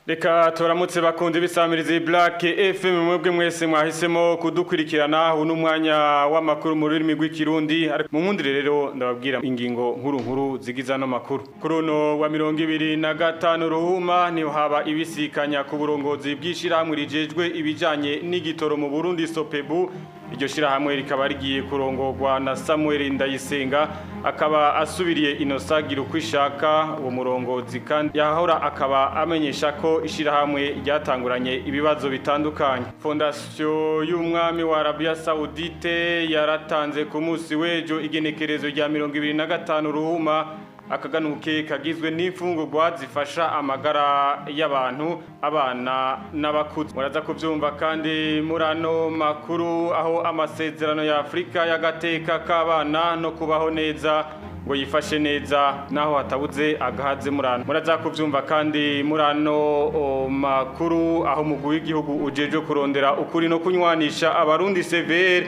Reka turamutse bakunze ibisamirizi Black FM mwebwe mwese mwahisemo kudukurikirana. Uno mwanya w'amakuru mu rurimi rw'ikirundi, mu nkundire rero ndababwira ingingo nkuru nkuru zigiza no makuru. Kuri uno wa 2025 ruhuma niho haba ibisikanya ku burongozi bw'ishirahamwe rijejwe ibijanye n'igitoro mu Burundi Sopebu. Iryo shirahamwe rikaba rigiye kurongorwa na Samuel Ndayisenga, akaba asubiriye Innocent Girukwishaka. Uwo murongozi kandi yahora akaba amenyesha ko ishirahamwe ryatanguranye ibibazo bitandukanye. Fondation y'umwami wa Arabia Saoudite yaratanze ku munsi w'ejo igenekerezo rya 2025 ruhuma akaganuke kagizwe n'imfungurwa zifasha amagara y'abantu, abana n'abakuze. Muraza kuvyumva kandi murano makuru aho amasezerano ya Afrika y'agateka k'abana no kubaho neza ngo yifashe neza naho hatabuze agahaze murano. Muraza kuvyumva kandi murano makuru aho umugwi w'igihugu ujeje kurondera ukuri no kunywanisha abarundi CVR,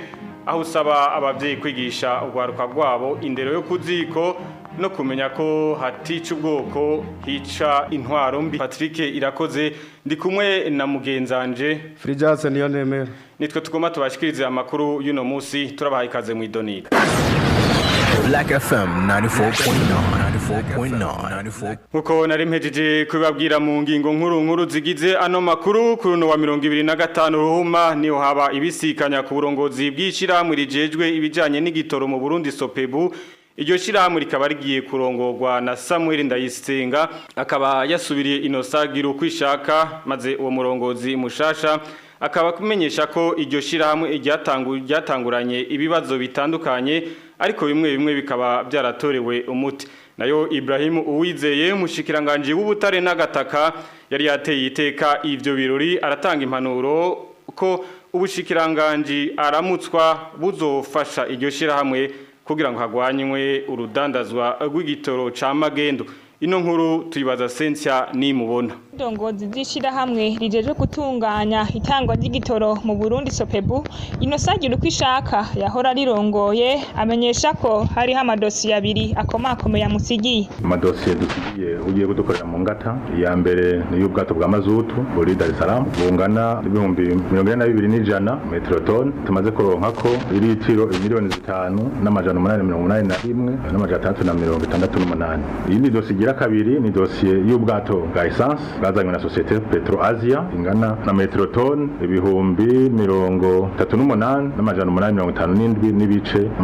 aho usaba abavyeyi kwigisha urwaruka rwabo indero yo kuziko no kumenya ko hatica ubwoko hica intwaro mbi. Patrick Irakoze ndi kumwe na mugenzanje Frijase niyo nemera, nitwe tugoma tubashikirize amakuru y'uno musi. Turabaha ikaze mu idonida Black FM 94.9 94.9. Nkuko nari mpejeje kubabwira mu ngingo nkuru nkuru zigize ano makuru, kuri uno wa 2025 ruhuma niho haba ibisikanya ku burongozi bw'ishirahamwe rijejwe ibijanye n'igitoro mu Burundi Sopebu. Iryo shirahamwe rikaba rigiye kurongorwa na Samuel Ndayisenga, akaba yasubiriye Innocent Girukwishaka, maze uwo murongozi mushasha akaba kumenyesha ko iryo shirahamwe ryatanguranye ibibazo bitandukanye, ariko bimwe bimwe bikaba byaratorewe umuti. Nayo Ibrahim Uwizeye, umushikiranganje w'ubutare n'agataka, yari yateye iteka ivyo birori, aratanga impanuro ko ubushikiranganje aramutswa buzofasha iryo shirahamwe kugira ngo hagwanywe urudandazwa rw'igitoro ca magendo. Ino nkuru tuyibaza Cynthia nimubona. Ndongozi z'ishirahamwe rijeje gutunganya itangwa ry'igitoro mu Burundi Sopebu, Innocent Girukwishaka yahora rirongoye amenyesha ko hariho amadosiye abiri akomakomeye amusigiye. Amadosiye dusigiye ugiye kudukorera mu ngata, iya mbere ni y'ubwato bwa mazutu buri Dar es Salaam bungana 42,100 metrotone, tumaze kuronka ko iritiro 5,881,668. Iyi ni dosiye igira kabiri, ni dosiye y'ubwato bwa essence bwazanywe na societe Petro Asia ingana na metrotone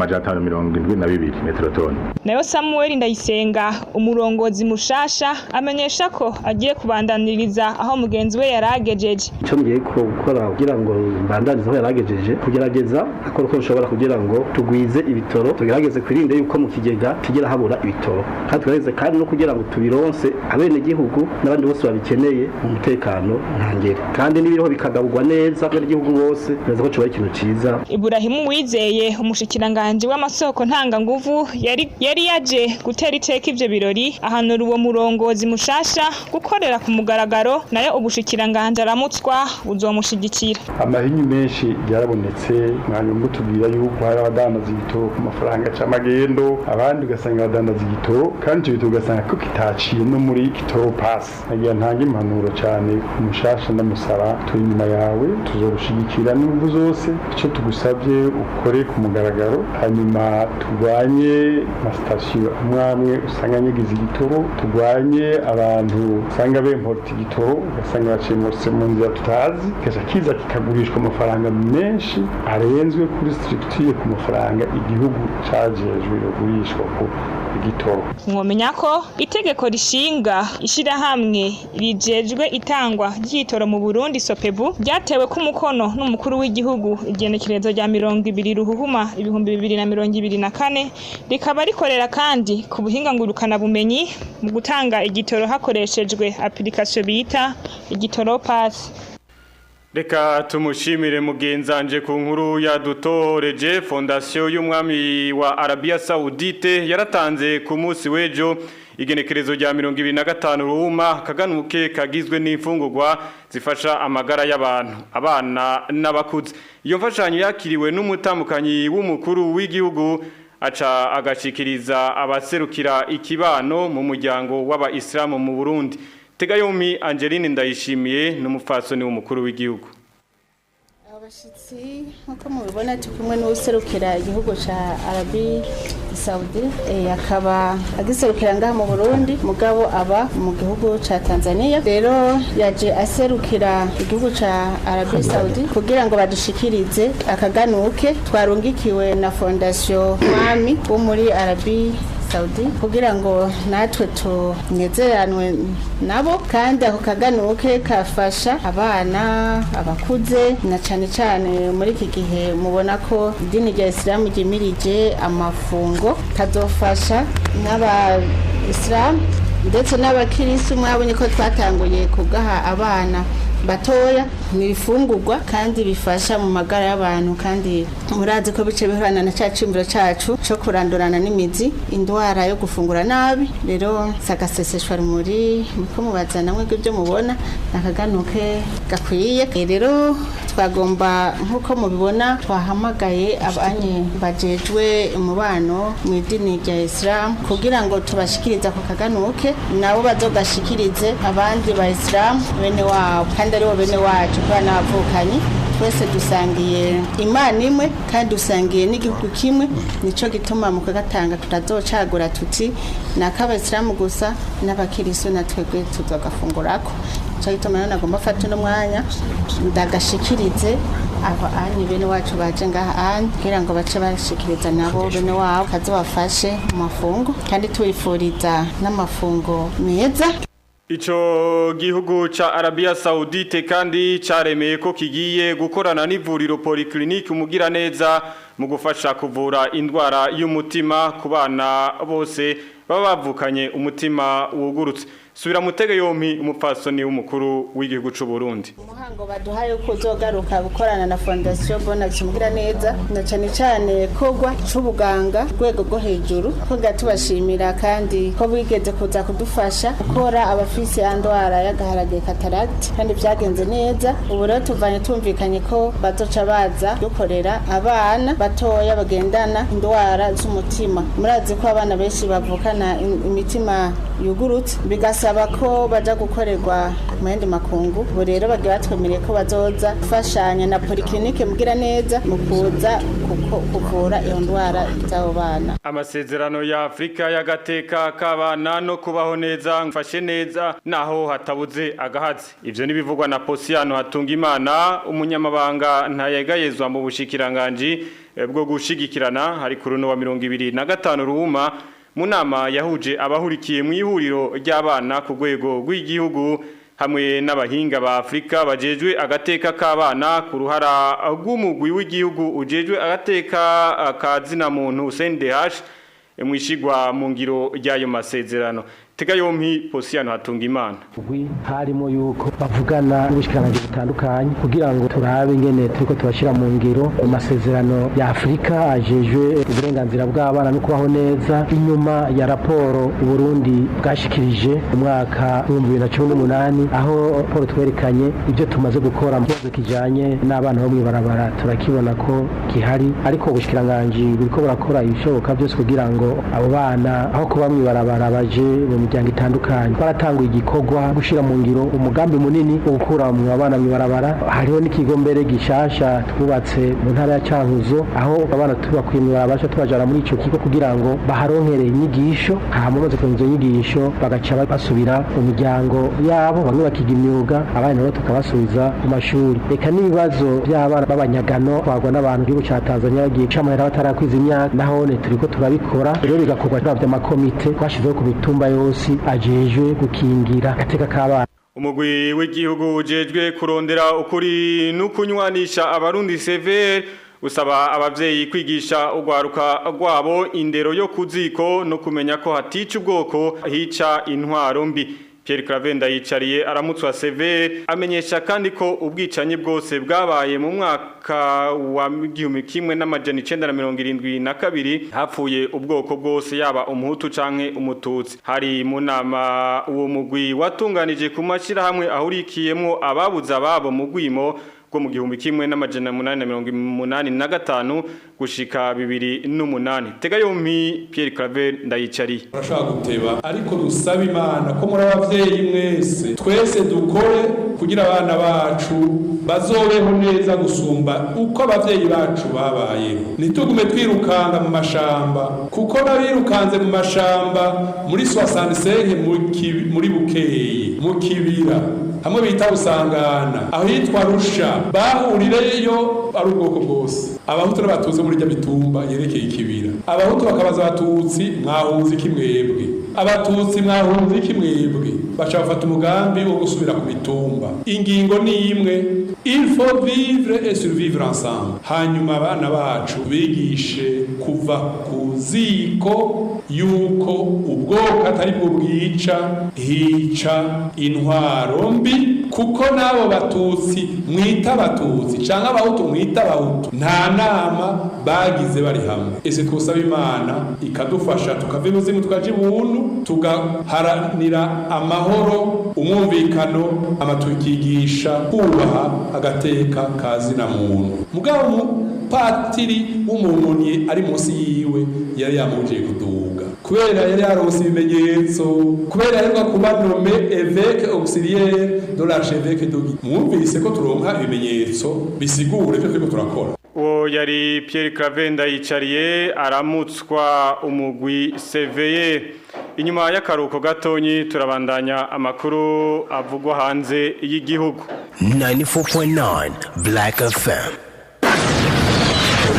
38,857,572 metrotone. Nayo Samuel Ndayisenga, umurongozi mushasha, amenyesha ko agiye kubandaniriza aho mugenzi we yaragejeje. Icyo ngiye gukora kugira ngo mbandanize aho yaragejeje, kugerageza akora uko nshobora kugira ngo tugwize ibitoro, tugerageze kwirinde yuko mu kigega kigera habura ibitoro, kandi tugerageze kandi no kugira ngo tubironse abene gihugu n'abandi bose babikeneye mu mutekano ntangere, kandi n'ibiriho bikagaburwa neza abene gihugu bose biraza ko coba ikintu ciza. Ibrahim Uwizeye, umushikiranganje w'amasoko ntanga nguvu, yari yaje gutera iteka ivyo birori, ahanura uwo murongozi mushasha gukorera ku mugaragaro, nayo ubushikiranganje aramutswa buzomushigikira. Amahinyu menshi yarabonetse, mwanyuma mutubwira yuko hari abadandaza igitoro ku mafaranga c'amagendo, abandi ugasanga badandaza igitoro kandi ico gitoro ugasanga ko kitaciye no muri gitoro pass. Nagira ntange impanuro cyane ku mushasha, ndamusaba turi inyuma yawe, tuzogushigikira n'inguvu zose, ico tugusabye ukore ku mugaragaro, hanyuma turwanye amasitasiyo amwe amwe usanga anyegiza igitoro, turwanye abantu usanga bemporta igitoro ugasanga baciye mu nzira tutazi, kigaca kiza kikagurishwa amafaranga menshi arenzwe kuri structure ku mafaranga igihugu cajejwe yogurishwa ku igitoro. Mwomenya ko itegeko rishinga ishirahamwe rijejwe itangwa ry'igitoro mu Burundi Sopebu ryatewe ku mukono n'umukuru w'igihugu igenekerezo rya 20 ruhuhuma 2024, rikaba rikorera kandi ku buhinga ngurukana bumenyi mu gutanga igitoro hakoreshejwe application bita igitoro pass. Reka tumushimire mugenzanje ku nkuru yadutoreje. Fondation y'umwami wa Arabia Saoudite yaratanze ku munsi w'ejo igenekerezo rya 2025 ruhuma kaganuke kagizwe n'imfungurwa zifasha amagara y'abantu, abana n'abakuze. Iyo mfashanyo yakiriwe n'umutamukanyi w'umukuru w'igihugu aca agashikiriza abaserukira ikibano mu muryango w'abayisilamu mu Burundi. Tegayompi Angeline Ndayishimiye n'umupfasoni w'umukuru w'igihugu. Abashitsi nkuko mubibona turi kumwe n'uwuserukira igihugu ca Arabie Saoudite, akaba agiserukira ngaha mu Burundi, mugabo aba mu gihugu ca Tanzania. Rero yaje aserukira igihugu ca Arabie Saoudite kugira ngo badushikirize akaganuke twarungikiwe na Fondation Mwami wo muri Arabie Saudi, kugira ngo natwe tunezeranwe nabo, kandi ako kaganuke kafasha abana, abakuze, na cane cane muri iki gihe mubona ko idini rya Isilamu ryimirije amafungo, kazofasha n'aba-Isilamu ndetse n'abakirisu. Mwabonye ko twatanguye kugaha abana batoya, ni ibifungurwa kandi bifasha mu magara y'abantu, kandi murazi ko bice bihorana na ca ciyumviro cacu co kurandurana n'imizi indwara yo gufungura nabi. Rero sagaseseshwa rumuri, muko mubaza namwe ibyo mubona nakaganuke gakwiye. Rero twagomba, nk'uko mubibona, twahamagaye abanye bajejwe umubano mu idini rya Islam kugira ngo tubashikirize ako kaganuke, nabo bazogashikirize abandi ba Islam bene wabo, kandi aribo bene wacu kubera n'abavukanyi. Twese dusangiye Imana imwe kandi dusangiye n'igihugu kimwe. Nico gituma mu kagatanga tutazocagura tuti ni ak'abayisilamu gusa, n'abakirisu na twebwe tuzogafungurako. Nico gituma rero nagomba afate uno mwanya ndagashikirize abo anyi bene wacu baje ngaha anyi, kugira ngo bace bashikiriza nabo bene wabo, kazobafashe mu mafungo, kandi tubifuriza n'amafungo meza. Ico gihugu ca Arabia Saoudite kandi caremeye ko kigiye gukorana n'ivuriro Polyclinique Umugiraneza mu gufasha kuvura indwara y'umutima ku bana bose baba bavukanye umutima wugurutse. Subira mutege yompi umupfasoni w'umukuru w'igihugu c'u Burundi. Umuhango baduhaye ko uzogaruka gukorana na Fondation Bonne Umugiraneza, na cane cane kogwa c'ubuganga rwego rwo hejuru, ko tubashimira kandi ko bigeze kuza kudufasha gukora abafise andwara y'agaharage, cataracte, kandi vyagenze neza. Ubu rero tuvanye tumvikanye ko bazoca baza dukorera abana batoya bagendana indwara z'umutima. Murazi ko abana benshi bavukana imitima yugurutse, bigasaba ko baja gukorerwa mu yandi makungu. Ubu rero bagiye batwemereye ko bazoza gufashanya na Polyclinique Mugiraneza mu kuza kuvura iyo ndwara z'abo bana. Amasezerano ya Afrika y'agateka k'abana no kubaho neza mfashe neza naho hatabuze agahazi. Ivyo nibivugwa na Posiano Hatungimana, umunyamabanga ntayegayezwa mu bushikiranganji bwo gushigikirana, hari ku runo wa 25 Ruhuma, mu nama yahuje abahurikiye mu ihuriro ry'abana ku rwego rw'igihugu hamwe n'abahinga ba Afrika bajejwe agateka k'abana ku ruhara rw'umugwi w'igihugu ujejwe agateka ka zina muntu CNDH mwishigwa mu ngiro ry'ayo masezerano. Tega yompi Posiano Hatungimana. Ugwi harimo yuko bavugana n'ubushikiranganje butandukanye kugira ngo turabe ingene turiko tubashira mu ngiro mu masezerano ya Afrika ajejwe uburenganzira bw'abana no kubaho neza, inyuma ya raporo Uburundi bwashikirije mu mwaka 2018, aho raporo twerekanye ibyo tumaze gukora mu kibazo kijanye n'abana bo mw'ibarabara. Turakibona ko gihari, ariko ubushikiranganje buriko burakora ibishoboka byose kugira ngo abo bana aho kuba mw'ibarabara baje mu miryango itandukanye. Baratanguye igikorwa gushira mu ngiro umugambi munini wo gukura mu abana mw'ibarabara. Hariho n'ikigo mbere gishasha twubatse mu ntara ya Cankuzo, aho abana tubakuye mw'ibarabara tubajana muri ico kigo kugira ngo baharonkere inyigisho, hama bamaze kuronka izo nyigisho bagaca basubira mu miryango yabo, bamwe bakiga imyuga, abandi nabo tukabasubiza mu mashuri. Reka n'ibibazo by'abana b'abanyagano bagwa n'abantu gihugu ca Tanzania bagiye camahera batarakwiza imyaka, nahone turiko turabikora. Rero bigakorwa turavye amakomite twashizeho ku mitumba yose ajejwe gukingira agateka k'abana. Umugwi w'igihugu ujejwe kurondera ukuri n'ukunywanisha abarundi CVR usaba abavyeyi kwigisha urwaruka rwabo indero yo kuziko no kumenya ko hatica ubwoko, hica intwaro mbi. Pierre Claver Ndayicariye aramutswa CVR amenyesha kandi ko ubwicanyi bwose bwabaye mu mwaka wa 1972 hapfuye ubwoko bwose, yaba umuhutu canke umututsi. Hari mu nama uwo mugwi watunganije ku mashirahamwe ahurikiyemwo ababuze ababo mu gwimo bwo mu 1885 gushika 2008. Tega yompi Pierre Claver Ndayicariye. Urashaka guteba, ariko dusaba Imana ko muri abavyeyi mwese twese dukore kugira abana bacu bazobeho neza gusumba uko abavyeyi bacu babayeho. Ntitugume twirukanga mu mashamba, kuko n'abirukanze mu mashamba muri 65 muri Bukeye mu Kibira hamwe bita Busangana aho hitwa Rusha, bahurireyo ari ubwoko bwose, abahutu n'abatutsi muri rya mitumba yerekeye ikibira. Abahutu bakabaza abatutsi, mwahunze iki mwebwe? Abatutsi mwahunze iki mwebwe? Baca bafata umugambi wo gusubira ku mitumba. Ingingo ni imwe, il faut vivre et survivre ensemble. Hanyuma abana bacu bigishe kuva ku ziko yuko ubwoko atari bwo bwica, hica intwaro mbi, kuko n'abo batutsi mwita abatutsi canke abahutu mwita abahutu nta nama bagize bari hamwe. Ese twosaba Imana ikadufasha tukava ibuzimu tukaja ibuntu, tugaharanira amahoro, umwumvikano, amatukigisha kubaha agateka kazina muntu. Mugabo patiri w'umunoni ari munsi yiwe yari yamubujije kuduga, kubera yari yaronse ibimenyetso, kubera yaheruka kuba nommé évêque auxiliaire de l'archevêque de Gitega. Mwumvise ko turonka ibimenyetso bisigura ivyo turiko turakora. Uwo yari Pierre Claver Ndayicariye aramutswa umugwi CVE. Inyuma y'akaruhuko gatonyi turabandanya amakuru avugwa hanze y'igihugu. 94.9 Black FM.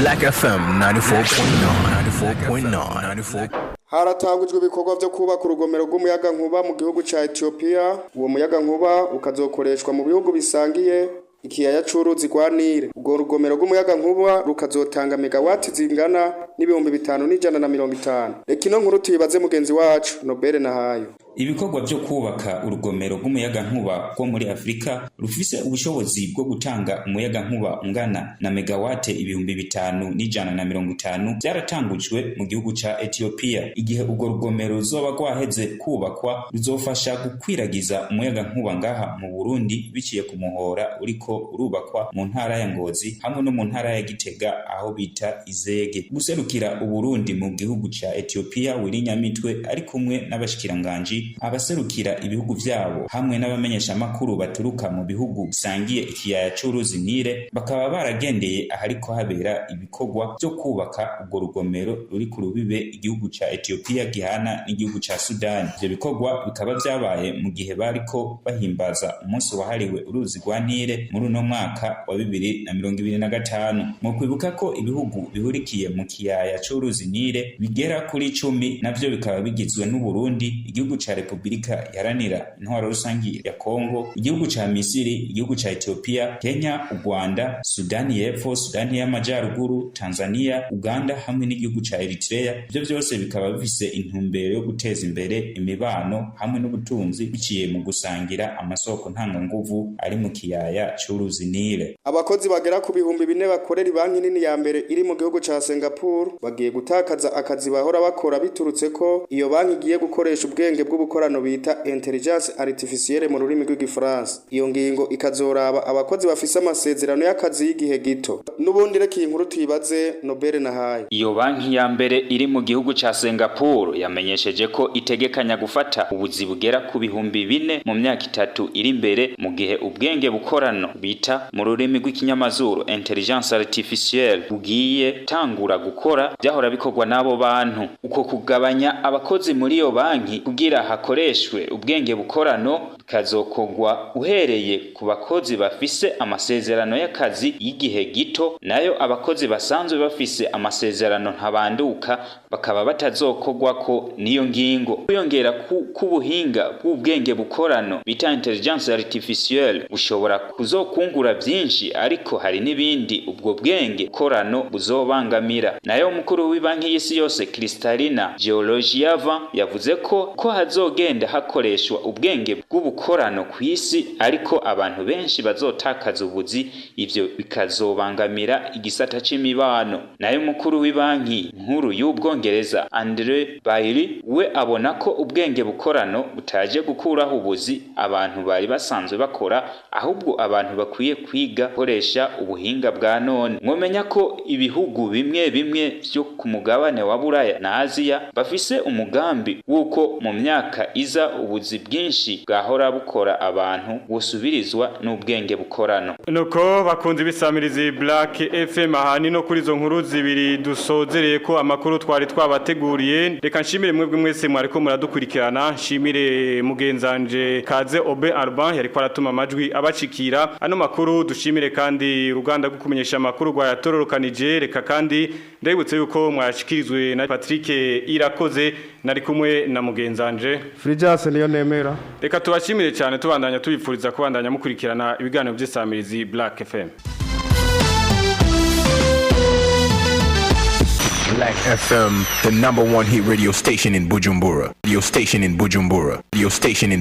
Black FM 94.9 94.9. Haratangujwe ibikorwa vyo kubaka urugomero rw'umuyaga nkuba mu gihugu ca Ethiopia. Uwo muyaga nkuba ukazokoreshwa mu bihugu bisangiye ikiyaya c'uruzi rwa Nile. Urwo rugomero rw'umuyaga nkuba rukazotanga megawati zingana n'5150. Reka ino nkuru tuyibaze mugenzi wacu Nobel Nahayo. Ibikorwa vyo kubaka urugomero rw'umuyaga nkuba rwo muri Afrika rufise ubushobozi bwo gutanga umuyaga nkuba ungana na megawate 5150 vyaratangujwe mu gihugu ca Ethiopia. Igihe urwo rugomero ruzoba rwaheze kubakwa, ruzofasha gukwiragiza umuyaga nkuba ngaha mu Burundi biciye ku muhora uriko urubakwa mu ntara ya Ngozi hamwe no mu ntara ya Gitega aho bita Izege. Guserukira Uburundi mu gihugu ca Ethiopia, Willy Nyamitwe ari kumwe n'abashikiranganji, abaserukira ibihugu vyabo hamwe n'abamenyeshamakuru baturuka mu bihugu bisangiye ikiyaya c'uruzi Nile, bakaba baragendeye ahariko habera ibikorwa vyo kubaka urwo rugomero ruri ku rubibe igihugu ca Ethiopia gihana n'igihugu ca Sudani. Ivyo bikorwa bikaba vyabaye mu gihe bariko bahimbaza umunsi wahariwe uruzi rwa Nile muri uno mwaka wa 2025. Mu kwibuka ko ibihugu bihurikiye mu kiyaya c'uruzi Nile bigera kuri 10, navyo bikaba bigizwe n'Uburundi, igihugu ca Republika Iharanira Intwaro Rusangi ya Kongo, igihugu ca Misiri, igihugu ca Ethiopia, Kenya, u Rwanda, Sudani y'Epfo, Sudani y'Amajaruguru, Tanzania, Uganda hamwe n'igihugu ca Eritrea. Ivyo vyose bikaba bifise intumbero yo guteza imbere imibano hamwe n'ubutunzi biciye mu gusangira amasoko ntanganguvu ari mu kiyaya c'uruzi Nile. Abakozi bagera ku 4000 bakorera banki nini ya mbere iri mu gihugu ca Singapore bagiye gutakaza akazi bahora bakora biturutse ko iyo banki igiye gukoresha ubwenge bw'ubukorano bita intelligence artificielle mu rurimi rw'igifaransa. Iyo ngingo ikazoraba abakozi bafise amasezerano y'akazi y'igihe gito. N'ubundi reka iyi nkuru tuyibaze Nobel Nahaye. Iyo banki ya mbere iri mu gihugu ca Singapore yamenyesheje ko itegekanya gufata ubuzi bugera ku 4000 mu myaka 3 iri imbere, mu gihe ubwenge bukorano bita mu rurimi rw'ikinyamazuru intelligence artificielle bugiye tangura gukora byahora bikorwa n'abo bantu. Uko kugabanya abakozi muri iyo banki kugira hakoreshwe ubwenge bukorano kazokogwa uhereye ku bakozi bafise amasezerano y'akazi y'igihe gito, nayo abakozi basanzwe bafise amasezerano ntabanduka bakaba batazokogwa ko niyo ngingo. Kwiyongera k'ubuhinga bw'ubwenge bukorano bita intelligence artificielle bushobora kuzokungura byinshi, ariko hari n'ibindi ubwo bwenge korano buzobangamira. Nayo umukuru w'ibanki y'isi yose Kristalina Georgieva yavuze ko hazogenda hakoreshwa ubwenge bw'ubukorano bukorano kw'isi ariko abantu benshi bazotakaza ubuzi, ivyo bikazobangamira igisata c'imibano. Nayo mukuru w'ibanki nkuru y'Ubwongereza Andre Bailey we abona ko ubwenge bukorano butaje gukuraho ubuzi abantu bari basanzwe bakora, ahubwo abantu bakwiye kwiga gukoresha ubuhinga bwa none. Mwomenya ko ibihugu bimwe bimwe vyo ku mugabane wa Buraya na Aziya bafise umugambi w'uko mu myaka iza ubuzi bwinshi bwahora bukora abantu busubirizwa n'ubwenge bukorano. Nuko bakunze ibisamirizi Black FM, ahani no kuri izo nkuru zibiri dusozereye ko amakuru twari twabateguriye. Reka nshimire mwebwe mwese mwariko muradukurikirana, nshimire mugenzanje Kaze Obe Arban yariko aratuma amajwi abacikira ano makuru, dushimire kandi uruganda rwo kumenyesha amakuru rwayatororokanije. Reka kandi ndabibutse yuko mwashikirizwe na Patrick Irakoze, nari kumwe na mugenzanje Frijas niyo nemera. Reka tubashimire cyane, tubandanya tubifuriza kubandanya mukurikirana ibiganiro by'isamirizi Black FM. Black FM, the number one hit radio station in Bujumbura. Radio station in Bujumbura. Radio station in